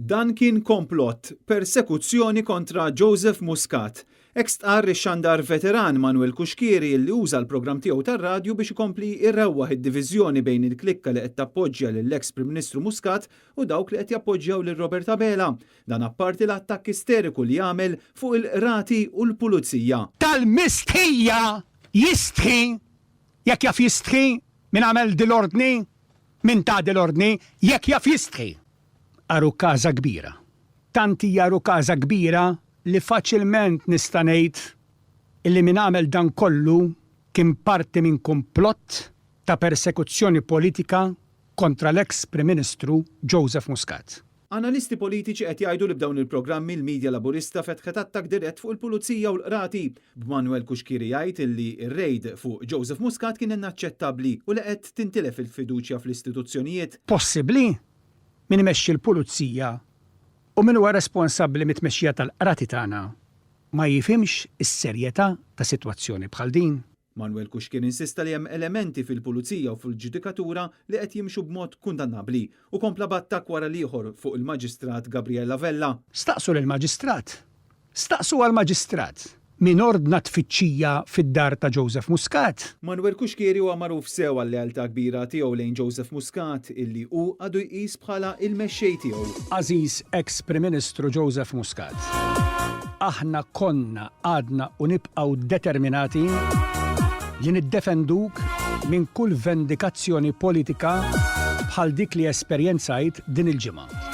Dan kien komplott, persekuzzjoni kontra Joseph Muscat. Hekk stqarr ix-xandar veteran Manuel Cuschieri li uża l-programm tiegħu tar-radju biex ikompli jrewwaħ id-diviżjoni bejn il-klikka li qed tappoġġja lill-eks Prim Ministru Muscat u dawk li qed jappoġġjaw lil Robert Abela. Dan apparti l-attakk isteriku li għamel fuq il-qrati u l-pulizija. Tal-mistħija jistħi, jekk jaf jistħi, min għamel dil-ordni, min ta dil-ordni, jekk jaf jistħi. Għarukaża kbira. Tant hija għarukaża kbira li faċilment nista' ngħid illi min għamel dan kollu kien parti minn kumplott ta' persekuzzjoni politika kontra l-eks Prim Ministru Joseph Muscat. Analisti politiċi qed jgħidu li b'dawn il-programmi l-media Laburista fetħet attakk dirett fuq il-Pulizija u l-Qrati, b'Manuel Cuschieri jgħid illi r-rejd fuq Joseph Muscat kien inaċċettabbli u li qed tintilef il-fiduċja fl-istituzzjonijiet. Possibbli? Min imexxi l-Pulizija u min huwa responsabbli mit-tmexxija tal-Qrati tagħna ma jifhimx is-serjetà ta' sitwazzjoni bħal din? Manuel Cuschieri insista li hemm elementi fil-Pulizija u fil-ġudikatura li qed jimxu b'mod kundannabbli u kompla b'attakk wara l-ieħor fuq il-Maġistrat Gabriella Vella. Staqsu lill-Maġistrat. Staqsu għall-Maġistrat. Min ordna tfittxija fid-dar ta' Joseph Muscat? Manuel Cuschieri huwa magħruf sew għal-lealtà kbira tiegħu lejn Joseph Muscat illi hu għadu jqis bħala il-mexxej tiegħu. Għażiż eks Prim Ministru Joseph Muscat, aħna konna, għadna u nibqgħu determinati li niddefenduk minn kull vendikazzjoni politika bħal dik li esperjenzajt din il-ġimgħa.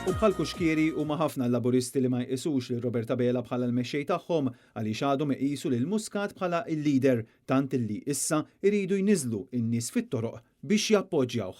U bħal Cuschieri huma ħafna l-Laburisti li ma jqisux lil Robert Abela bħala l-mexxej tagħhom għaliex għadhom iqisu lil Muscat bħala l-leader tant illi issa jridu jniżżlu n-nies fit-toroq biex jappoġġjawh.